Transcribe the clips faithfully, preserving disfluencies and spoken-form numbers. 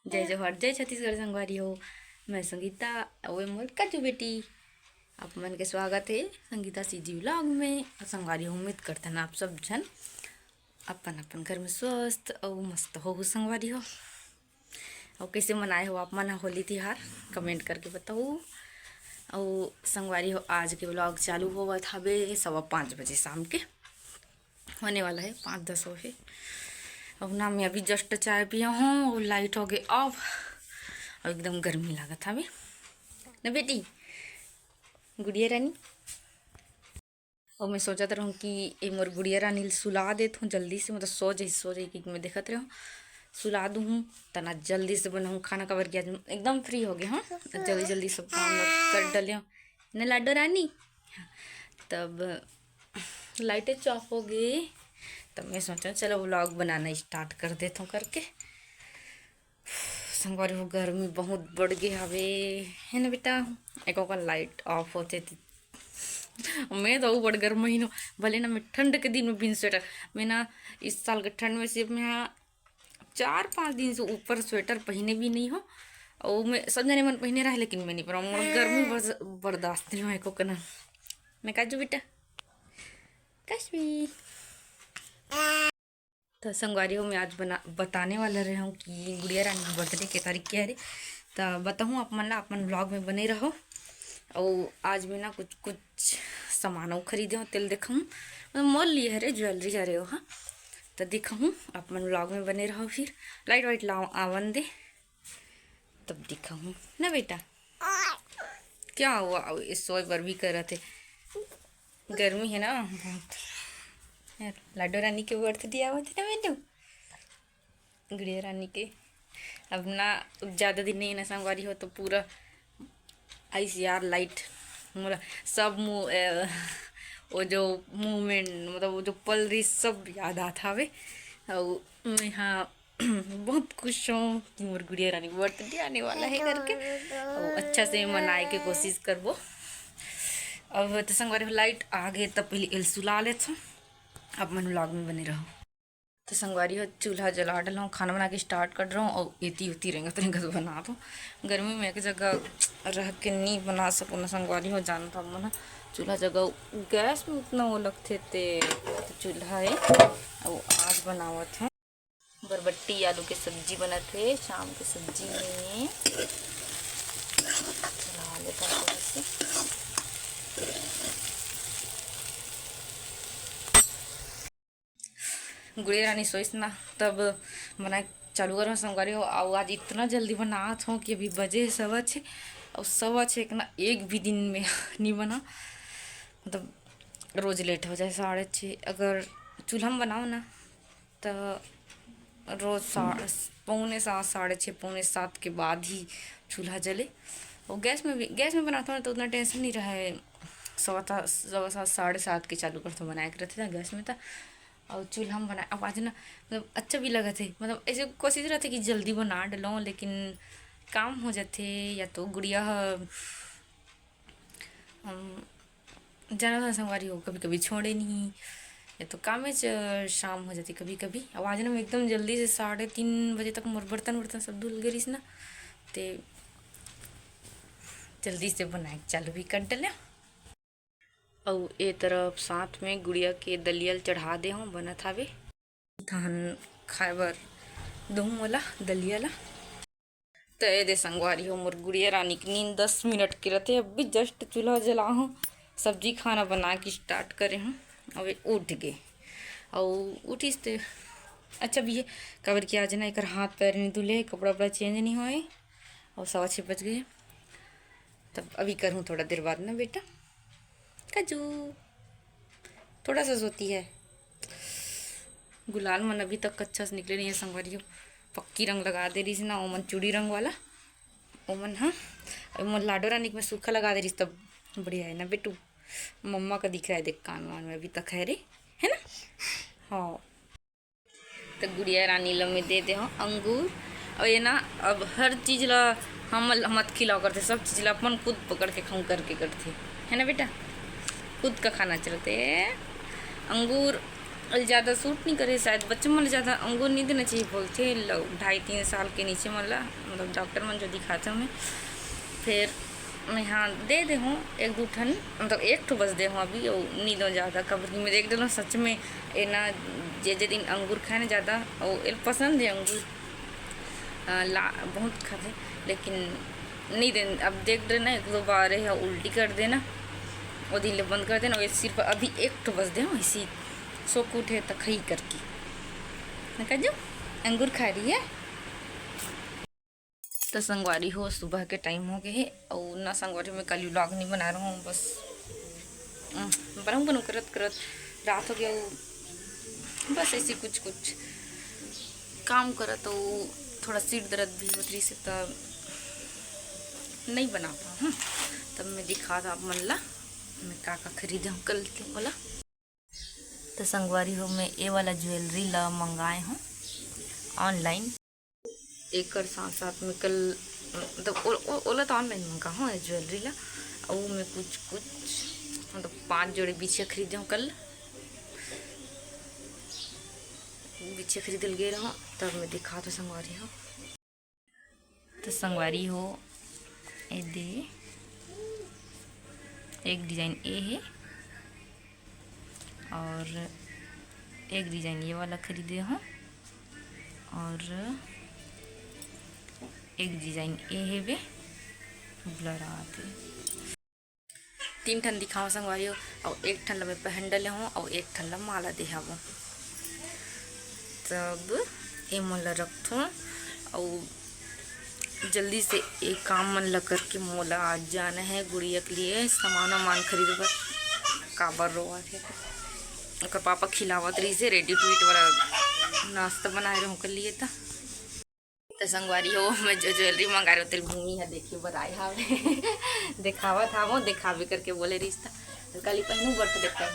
जय जोहार, जय छत्तीसगढ़ संगवारी हो। मैं संगीता, अउ ए मोर काजू बेटी। आप मन के स्वागत हे संगीता सीजी व्लॉग में। अउ संगवारी हो, उम्मीद करथन आप सब झन अपन अपन घर में स्वस्थ अउ मस्त हो संगवारी हो। अउ कैसे मनाए हो आप मन ह होली तिहार, कमेंट करके बताओ। अउ संगवारी हो, आज के व्लॉग चालू होवत हवे सवा पाँच बजे शाम के, होने वाला है पाँच दस हो हे। अब ना मैं अभी जस्ट चाय पिया हूँ और लाइट हो गई ऑफ। अब एकदम गर्मी लागत हवे ना बेटी, गुड़िया रानी। और मैं सोचत रहूँ कि ए मोर गुड़िया रानी ल सुला देत हूँ जल्दी से, मतलब सो जाई, सो जाई कि मैं देखत रहूँ, सुला दूँ हूँ तना जल्दी से बनाऊँ खाना, काबर कि आज एकदम फ्री हो गए हूँ, जल्दी जल्दी सब काम कर डले हूँ ना लाडो रानी। तब लाइटें ऑफ हो गई, तब मैं सोचा चलो व्लॉग बनाना स्टार्ट कर देता हूँ करके। संगवारी हो, गर्मी बहुत बढ़ गए हवे, है ना बेटा? एको का लाइट ऑफ होते थी, मैं तो बड़ गर्म महीनो, भले ना मैं ठंड के दिन में बिन स्वेटर, मैं ना इस साल के ठंड में सिर्फ मैं चार पाँच दिन से ऊपर स्वेटर पहने भी नहीं हो। और मैं सब जने मन पहने रहे, लेकिन मैं नहीं पहना, मोर गर्मी बर्द-, बर्दाश्त नहीं हो एको कना। मैं काजू बेटा, काजू। तो संगवारी हो, मैं आज बना बताने वाला रहे हूँ कि गुड़िया रानी के बर्थडे के तारीख क्या है रे। तो बताऊँ आप मन ला, अपन व्लॉग में बने रहो। और आज मैं ना कुछ कुछ सामान अउ खरीदे हूँ, तेल देखा हूँ, मतलब मोर लिए हरे ज्वेलरी हरे हो। हाँ, तो देखा हूँ आप मन व्लॉग में बने रहो, फिर लाइट वाइट लाओ आवन दे, तब देखा हूँ ना बेटा। क्या हुआ? अब ये सोए बर भी करत हे, गर्मी है ना बहुत। यार, लाडो रानी के बर्थडे आवत है ना बेटू, गुड़िया रानी के। अब ना ज्यादा दिन नहीं है ना संगवारी हो, तो पूरा आइस यार लाइट, मोला सब मु-, ए, वो जो मूवमेंट, मतलब वो जो पल रही, सब याद आत हवे। और मैं हाँ बहुत खुश हूँ कि मोर गुड़िया रानी बर्थडे आने वाला है करके। और अच्छा से मनाए के कोशिश करबो। अब तो संगवारी हो लाइट आ गए, तब पहले एल सुला लेत हूँ। आप मन व्लॉग में बने रहो। तो संगवारी हो, चूल्हा जला डल हूँ, खाना बना के स्टार्ट कर रहा हूँ और एती उती रेंगत रेंगत बनात हूँ। गर्मी में एक जगह रह के नहीं बना सकूँ ना संगवारी हो, जानता हूँ ना, चूल्हा जगह गैस में उतना वो लगथे ते, तो चूल्हा है। अब आज बनावत हूँ बरबट्टी आलू के सब्जी बनत है शाम के सब्जी में। चला लेता हूँ थोड़ा सा। गुड़िया रानी सोइस ना, तब बनाए चालू करो संगवारी हो। अउ आज इतना जल्दी बनात हूँ कि अभी बजे सवा छः, और सवा छः के ना एक भी दिन में नहीं बना, मतलब रोज लेट हो जाए साढ़े छः। अगर चूल्हा में बनाओ ना, तो रोज सा-, पौने सात, साढ़े छः, पौने सात के बाद ही चूल्हा जले। और गैस में भी, गैस में बनाता हूँ तो उतना टेंशन नहीं रहे। सवा सा-, सवा सात, साढ़े सात के चालू करता हूँ बनाए के रहते ना गैस में तो। और चूल्हा में बनाए, अब आज ना, मतलब अच्छा भी लगत है, मतलब ऐसे कोशिश रहते कि जल्दी बना डलो, लेकिन काम हो जाते, या तो गुड़िया ह, हम, जाना था संगवारी हो, कभी कभी छोड़े नहीं, या तो काम में च-, शाम हो जाती कभी कभी। अब आज ना मैं एकदम जल्दी से साढ़े तीन बजे तक मोर बर्तन वर्तन सब धुल गए रहीस ना, ते जल्दी से बनाए के चालू भी कर डले। अउ ए तरफ साथ में गुड़िया के दलिया ल चढ़ा दे हूँ, बनत हावे। तहन खाए बर दूँ ओला, दलिया ला। त ए दे संगवारी हो, मोर गुड़िया रानी के नींद दस मिनट के रथे। अभी जस्ट चूल्हा जला हूँ, सब्जी खाना बना के स्टार्ट करे हूँ। अब ए उठ गे, अउ उठिस ते अच्छा भी है, काबर कि आज ना एकर हाथ पैर नहीं धुले, कपड़ा उपड़ा चेंज नहीं होए, अउ सवा छः बज गए। तब अभी करहूँ थोड़ा देर बाद ना बेटा। काजू थोड़ा सा सोती है। गुलाल मन अभी तक अच्छा से निकले नहीं है संगवारी हो, पक्की रंग लगा दे रहीस ना, ओमन चूड़ी रंग वाला, ओमन। हाँ, अभी मोर लाडो रानी के मैं सूखा लगा दे रहीस, तब बढ़िया है ना बेटू। मम्मा का दिख रहा है, देख कान वान में अभी तक है रे, है ना? हाँ। तो गुड़िया रानी ल मैं दे दे हूँ अंगूर। और ये ना, अब हर चीज ला हम मत खिलाओ करथे, सब चीज ला अपन खुद पकड़ के खाऊं करके करथे, है ना बेटा? खुद का खाना चलते। अंगूर ज़्यादा सूट नहीं करे शायद, बच्चे मन ला ज़्यादा अंगूर नहीं देना चाहिए बोलथे, ढाई तीन साल के नीचे मन ला, मतलब डॉक्टर मन जो दिखाते हूँ मैं। फिर मैं हाँ दे दे हूँ एक दो ठन, मतलब एक ठो बस दे हूँ अभी, और नहीं दो ज़्यादा, काबर कि मैं देख डलूँ सच में ये ना, जे जे दिन अंगूर खाए ना ज़्यादा, और ये पसंद है अंगूर, ला बहुत खाते, लेकिन नहीं दे। अब देख डरे ना, एक दो बार है उल्टी कर देना, वो दिन ले बंद कर देना। ये सिर्फ अभी एक ठो बस दे हूँ, इसी सो कूट है तो खई करके ना, काजू अंगूर खा रही है। तो संगवारी हो, सुबह के टाइम हो गए है, और ना संगवारी, मैं कल व्लॉग नहीं बना रहा हूँ, बस बरम बरम करत करत रात हो गया। बस ऐसे कुछ कुछ काम करत, तो थोड़ा सिर दर्द भी होत रही से, तब नहीं बना पा हूँ। तब मैं दिखा था आप मन ला, मैं का का खरीदे हूँ कल के बोला। तो संगवारी हो, मैं ये वाला ज्वेलरी ला मंगाए हूँ ऑनलाइन। एकर साथ साथ में कल, मतलब ओ, ओ, ओला तो ऑनलाइन मंगा हूँ ज्वेलरी ला, और मैं कुछ कुछ, मतलब पाँच जोड़ी बिछिया खरीदे हूँ कल। बिछिया खरीदे ल गे रहूँ, तब मैं दिखा तो संगवारी हो। तो संगवारी हो, ए दे एक डिजाइन ए है, और एक डिजाइन ये वाला खरीदे हूँ, और एक डिजाइन ए है वे ब्लर आते। तीन ठन दिखाओ संगवारी हो, और एक ठन ला मैं पहन डले हूँ और एक ठन ला माला दे हवं। तब ए मन ला रखथों और जल्दी से एक काम मन ला करके मोला आज जाना है गुड़िया के लिए सामान वामान खरीदे बर। काबर रोवत हे? ओकर पापा खिलावत रहिसे, रेडी टू ईट वाला नाश्ता बनाए रहूं ओकर लिए। त त संगवारी हो, मैं जो ज्वेलरी मंगाए रहूं तेल भूमि ह देखे बर आए हावे। देखावत हावो, देखावे करके बोले रहिस त काली पहनू बर्थडे पर।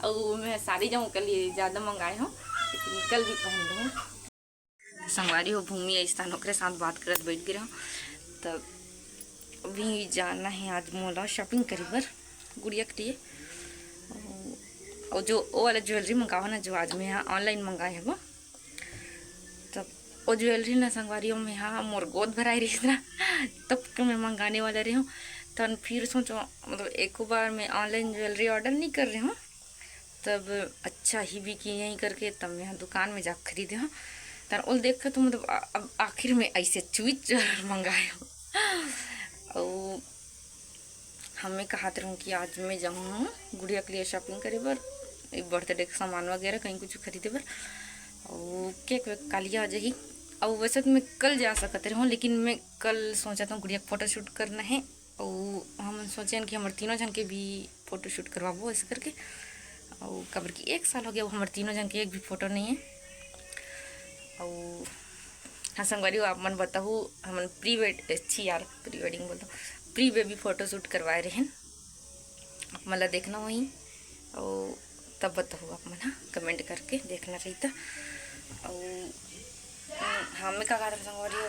अउ मैं साड़ी जाऊँ के लिए ज्यादा मंगाए हूँ, लेकिन कल भी पहन लूँ। संगवारी हो, भूमि आइस त ओकरे साथ बात करत बैठ गे रहूँ। तब अभी जाना है आज मोला शॉपिंग करे बर गुड़िया के लिए। और जो वो वाला ज्वेलरी मंगावा ना, जो आज मैं यहाँ ऑनलाइन मंगाए हवो, तब वो ज्वेलरी ना संगवारी हो, मैं यहाँ मोर गोद भराए रहिस ना, तब के मैं मंगाने वाला रही हूँ। तन फिर सोचो, मतलब एको बार मैं ऑनलाइन ज्वेलरी ऑर्डर नहीं कर रही हूँ, तब अच्छा ही बिकी नहीं करके तब मैं यहाँ दुकान में जा खरीदे हूँ। तन ओल देख के तो मतलब आ-, अब आखिर में ऐसे चुई मंगाए हूँ। और हमें कहत रहूँ कि आज मैं जाऊँ गुड़िया के लिए शॉपिंग करे बर, बर्थडे के सामान वगैरह कहीं कुछ खरीदे बर, और केक वेक कालिया आ जाही। और वैसे तो मैं कल जा सकत रहूँ, लेकिन मैं कल सोचत हूँ गुड़िया के फोटोशूट करना है, और हम सोचेन कि हमर तीनों जन के भी फोटोशूट करवाबो ऐसे करके। और काबर कि एक साल हो गया, वो हमर तीनों जन के एक भी फोटो नहीं है। और हाँ संगवारी हो, आप मन बताहू, हमन प्री वेड अच्छी यार प्री वेडिंग बोलता, प्री बेबी फोटोशूट करवाए रहेन। आप मन ला देखना होही, और तब बताहू आप मन, हाँ, कमेंट करके देखना रही था। और हाँ, मैं का कारण संगवारी हो,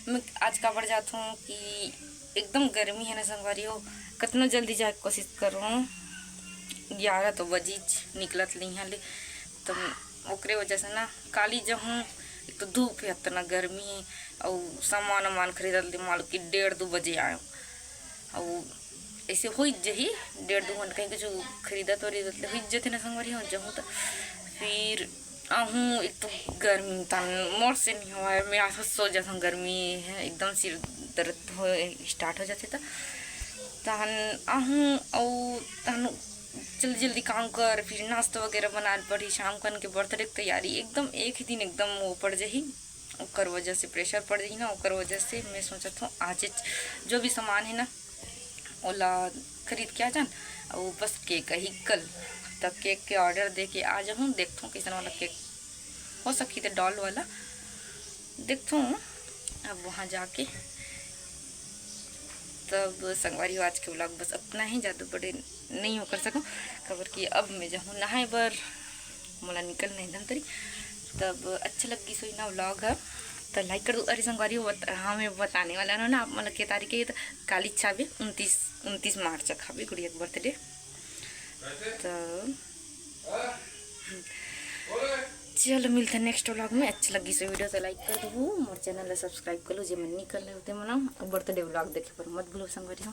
मैं आज काबर जात हूँ कि एकदम गर्मी है ना संगवारी हो, कतना जल्दी जाए के कोशिश करूँ, ग्यारह तो बजीच निकलत नहीं है ले, तो ओकरे वजह से ना काली जाहूँ। एक तो धूप है, इतना गर्मी है, और सामान वामान खरीदत ले मान लो कि डेढ़ दो बजे आयो, और ऐसे हो जही डेढ़ दो घंटा कहीं कुछ खरीदत वरीदत ले हो जथे ना संगवारी हो, जाहूँ तो फिर आहूँ। एक तो गर्मी तन मोर से नहीं हुआ है, मैं आज सो जाता हूँ, गर्मी है एकदम सिर दर्द हो स्टार्ट हो जाते तो तहन आहूँ। और तहन जल्दी जल्दी काम कर, फिर नाश्ता वगैरह बनाए पड़ी, शाम कन के बर्थडे के तैयारी एकदम एक ही दिन एकदम वो पड़ जाही। ओकर वजह से प्रेशर पड़ जाही ना, ओकर वजह से मैं सोचत हूँ आज जो भी सामान है ना ओला खरीद के आ जान। और बस केक ही कल तक केक के ऑर्डर दे के आ जाऊँ, देखथों कैसन वाला केक हो सकही तो डॉल वाला देखथों। अब वहाँ जाके तब संगवारी हो, आज के व्लॉग बस अतना ही, ज़्यादा बड़े नहीं हो कर सकूँ, काबर कि अब मैं जाहूँ नहाए बर, मोला निकलना है धमतरी। तब अच्छा लग गई सोई ना व्लॉग है तो लाइक कर दो। अरे संगवारी हो, बत-, हाँ मैं बताने वाला ना, ना आप मतलब के तारीख है, ये तो काली छाबे उनतीस, उनतीस मार्च खाबे गुड़िया के बर्थडे। तो चलो मिलते हैं नेक्स्ट व्लॉग में। अच्छा लगी से वीडियो से लाइक कर दो, मोर चैनल ला सब्सक्राइब कर लो, जे मन नहीं कर ले होते मना। और बर्थडे व्लॉग देखे पर मत भूलो संगवारी हो।